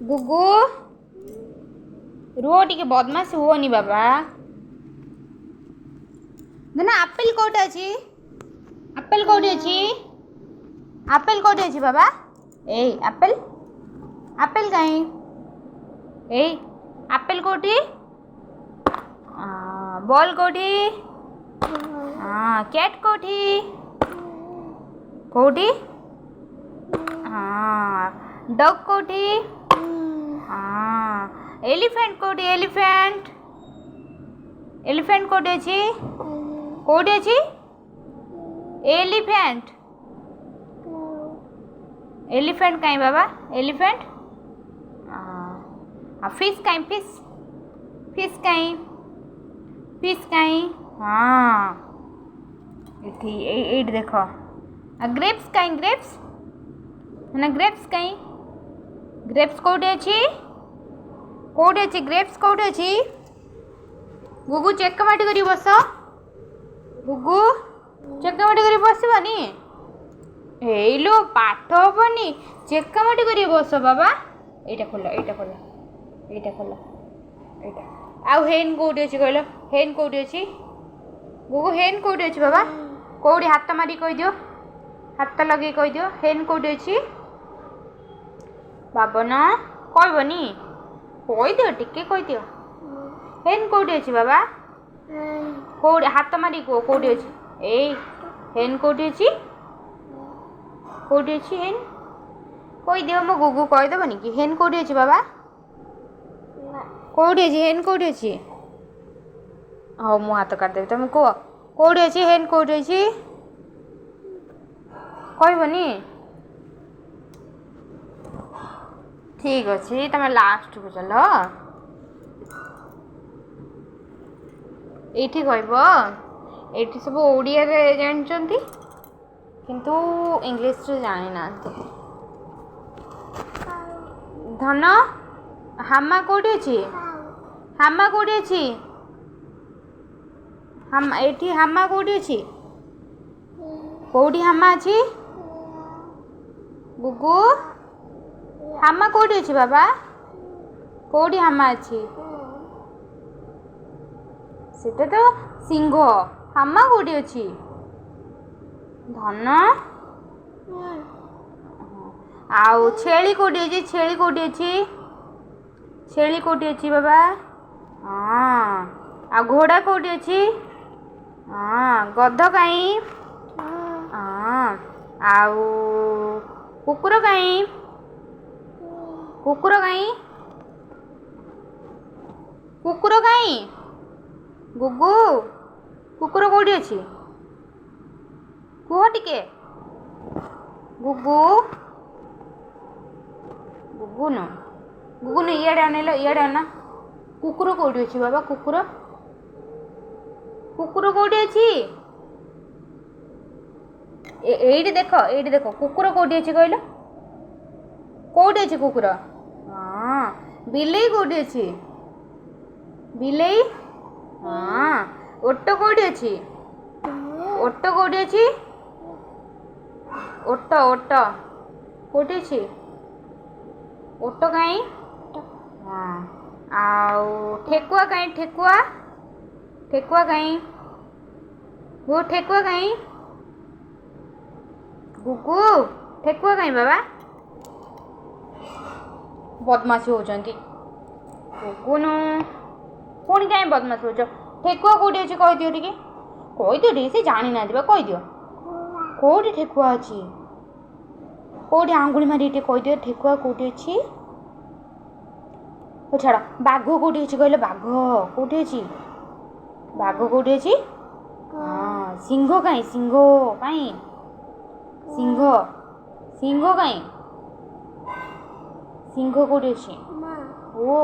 ଗୁଗୁ ରୁହ ଟିକେ, ବଦମାସ ହୁଅନି ବାବା। ଧନ, ଆପେଲ କୋଉଠି ଅଛି? ଆପେଲ କୋଉଠି ଅଛି? ଆପେଲ କୋଉଠି ଅଛି ବାବା? ଏଇ ଆପେଲ, ଆପେଲ କାହିଁ? ଏଇ ଆପେଲ କୋଉଠି? ବଲ୍ କୋଉଠି? ହଁ, କ୍ୟାଟ୍ କୋଉଠି? କୋଉଠି? ହଁ, ଡଗ୍ କୋଉଠି? ହଁ, ଏଲିଫ୍ୟାଣ୍ଟ କୋଉଠି? ଏଲିଫ୍ୟାଣ୍ଟ, ଏଲିଫ୍ୟାଣ୍ଟ କୋଉଠି ଅଛି? କୋଉଠି ଅଛି ଏଲିଫ୍ୟାଣ୍ଟ? ଏଲିଫ୍ୟାଣ୍ଟ କାଇଁ ବାବା? ଏଲିଫ୍ୟାଣ୍ଟ। ଆଉ ଫିସ୍ କାଇଁ? ଫିସ୍, ଫିସ୍ କାଇଁ? ଫିସ୍ କାଇଁ? ହଁ, ଏଠି, ଏଇଠି ଦେଖ। ଆଉ ଗ୍ରେପ୍ସ କାଇଁ? ଗ୍ରେପ୍ସ ନା, ଗ୍ରେପ୍ସ କାଇଁ? ଗ୍ରେପ୍ସ କୋଉଠି ଅଛି? କୋଉଠି ଅଛି ଗ୍ରେପ୍ସ? କୋଉଠି ଅଛି ଗୁଗୁ? ଚେକମାଟି କରି ବସ ଗୁଗୁ, ଚେକମାଟି କରି ବସିବନି? ହେଇଲୋ, ପାଠ ହବନି? ଚେକାମାଟି କରି ବସ ବାବା। ଏଇଟା ଖୋଲ, ଏଇଟା ଖୋଲ, ଏଇଟା ଖୋଲ, ଏଇଟା। ଆଉ ହେନ୍ କୋଉଠି ଅଛି କହିଲ? ହେନ୍ କୋଉଠି ଅଛି ଗୁଗୁ? ହେନ୍ କୋଉଠି ଅଛି ବାବା? କୋଉଠି? ହାତ ମାରି କହିଦିଅ, ହାତ ଲଗେଇ କହିଦିଅ, ହେନ୍ କୋଉଠି ଅଛି? ବାବନ କହିବନି? କହିଦିଅ ଟିକେ, କହିଦିଅ। ହେନ୍ କୋଉଠି ଅଛି ବାବା? କୋଉଠି? ହାତ ମାରି କୁହ, କୋଉଠି ଅଛି? ଏଇ ହେନ୍ କୋଉଠି ଅଛି? କୋଉଠି ଅଛି ହେନ୍? କହିଦିଅ ମୋ ଗୁଗୁ କହିଦେବନି କି? ହେନ୍ କୋଉଠି ଅଛି ବାବା? କୋଉଠି ଅଛି ହେନ୍? କୋଉଠି ଅଛି? ହଉ, ମୁଁ ହାତ କାଟିଦେବି, ତମେ କୁହ କୋଉଠି ଅଛି ହେନ୍? କୋଉଠି ଅଛି? କହିବନି? ଠିକ୍ ଅଛି, ତମେ ଲାଷ୍ଟକୁ ଚାଲ। ଏଇଠି କହିବ। ଏଇଠି ସବୁ ଓଡ଼ିଆରେ ଜାଣିଛନ୍ତି, କିନ୍ତୁ ଇଂଲିଶରେ ଜାଣିନାହାନ୍ତି। ଧନ, ହାମା କୋଉଠି ଅଛି? ହାମା କୋଉଠି ଅଛି? ହାମା ଏଇଠି। ହାମା କୋଉଠି ଅଛି? କୋଉଠି ହାମା ଅଛି ଗୁଗୁ? ହାମା କୋଉଠି ଅଛି ବାବା? କୋଉଠି ହାମା ଅଛି? ସେଟା ତ ସିଂହ। ହାମା କୋଉଠି ଅଛି ଧନ? ଆଉ ଛେଳି କୋଉଠି ଅଛି? ଛେଳି କୋଉଠି ଅଛି? ଛେଳି କୋଉଠି ଅଛି ବାବା? ହଁ, ଆଉ ଘୋଡ଼ା କୋଉଠି ଅଛି? ହଁ, ଗଧ କାଇଁ? ହଁ, ଆଉ କୁକୁର କାଇଁ? କୁକୁର କାଇଁ? କୁକୁର କାଇଁ ଗୁଗୁ? କୁକୁର କୋଉଠି ଅଛି କୁହ ଟିକେ ଗୁଗୁ। ଗୁଗୁନୁ, ଗୁଗୁନୁ, ଇଆଡ଼େ ଅନେଇଲ, ଇଆଡ଼େ ଅନା। କୁକୁର କୋଉଠି ଅଛି ବାବା? କୁକୁର, କୁକୁର କୋଉଠି ଅଛି? ଏଇଠି ଦେଖ, ଏଇଠି ଦେଖ। କୁକୁର କୋଉଠି ଅଛି କହିଲ? କୋଉଠି ଅଛି କୁକୁର? ହଁ, ବିଲେଇ କୋଉଠି ଅଛି? ବିଲେଇ। ହଁ, ଓଟ କୋଉଠି ଅଛି? ଓଟ କୋଉଠି ଅଛି? ଓଟ, ଓଟ କୋଉଠି ଅଛି? ଓଟ କାଇଁ? ହଁ, ଆଉ ଠେକୁଆ କାଇଁ? ଠେକୁଆ, ଠେକୁଆ କାଇଁ? ଗୋ, ଠେକୁଆ କାଇଁ? ଗୁଗୁ, ଠେକୁଆ କାଇଁ ବାବା? ବଦମାସି ହେଉଛନ୍ତି ଗୁଗୁନୁ। ପୁଣି କାଇଁ ବଦମାସି ହେଉଛ? ଠେକୁଆ କୋଉଠି ଅଛି କହିଦିଅ ଟିକେ, କହିଦିଅ ଟିକେ। ସେ ଜାଣିନାହାନ୍ତି ବା, କହିଦିଅ କୋଉଠି ଠେକୁଆ ଅଛି। କୋଉଠି? ଆଙ୍ଗୁଳି ମାରିକି ଟିକେ କହିଦିଅ, ଠେକୁଆ କୋଉଠି ଅଛି? ହଉ ଛାଡ଼, ବାଘ କୋଉଠି ଅଛି କହିଲେ? ବାଘ କୋଉଠି ଅଛି? ବାଘ କୋଉଠି ଅଛି? ହଁ, ସିଂହ କାଇଁ? ସିଂହ କାଇଁ? ସିଂହ, ସିଂହ କାଇଁ? ସିଂହ କୋଉଠି ଅଛି? ଓ,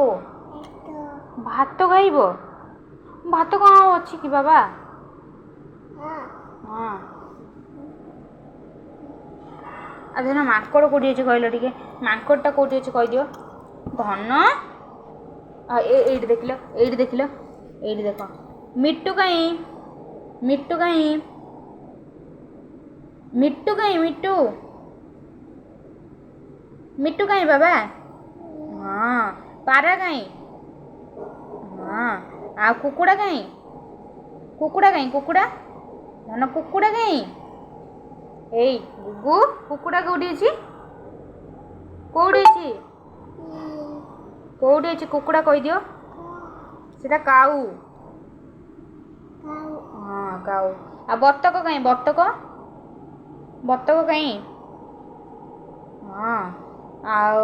ଭାତ ଖାଇବ? ଭାତ କ'ଣ ଅଛି କି ବାବା? ହଁ, ଆଉ ଧନ, ମାଙ୍କଡ଼ କୋଉଠି ଅଛି କହିଲ ଟିକେ? ମାଙ୍କଡ଼ଟା କୋଉଠି ଅଛି କହିଦିଅ ଧନ। ଏଇଠି ଦେଖିଲ, ଏଇଠି ଦେଖିଲ, ଏଇଠି ଦେଖ। ମିଟୁ କାଇଁ? ମିଟୁ କାଇଁ? ମିଟୁ କାଇଁ? ମିଟୁ, ମିଟୁ କାଇଁ ବାବା? ହଁ। ପାରା କାଇଁ? ହଁ। ଆଉ କୁକୁଡ଼ା କାଇଁ? କୁକୁଡ଼ା କାଇଁ? କୁକୁଡ଼ା ଧନ, କୁକୁଡ଼ା କାଇଁ? ଏଇ ଗୁଗୁ, କୁକୁଡ଼ା କୋଉଠି ଅଛି? କୋଉଠି ଅଛି? କୋଉଠି ଅଛି କୁକୁଡ଼ା କହିଦିଅ। ସେଟା କାଉ। ହଁ, କାଉ। ଆଉ ବତକ କାଇଁ? ବତକ, ବତକ କାଇଁ? ହଁ, ଆଉ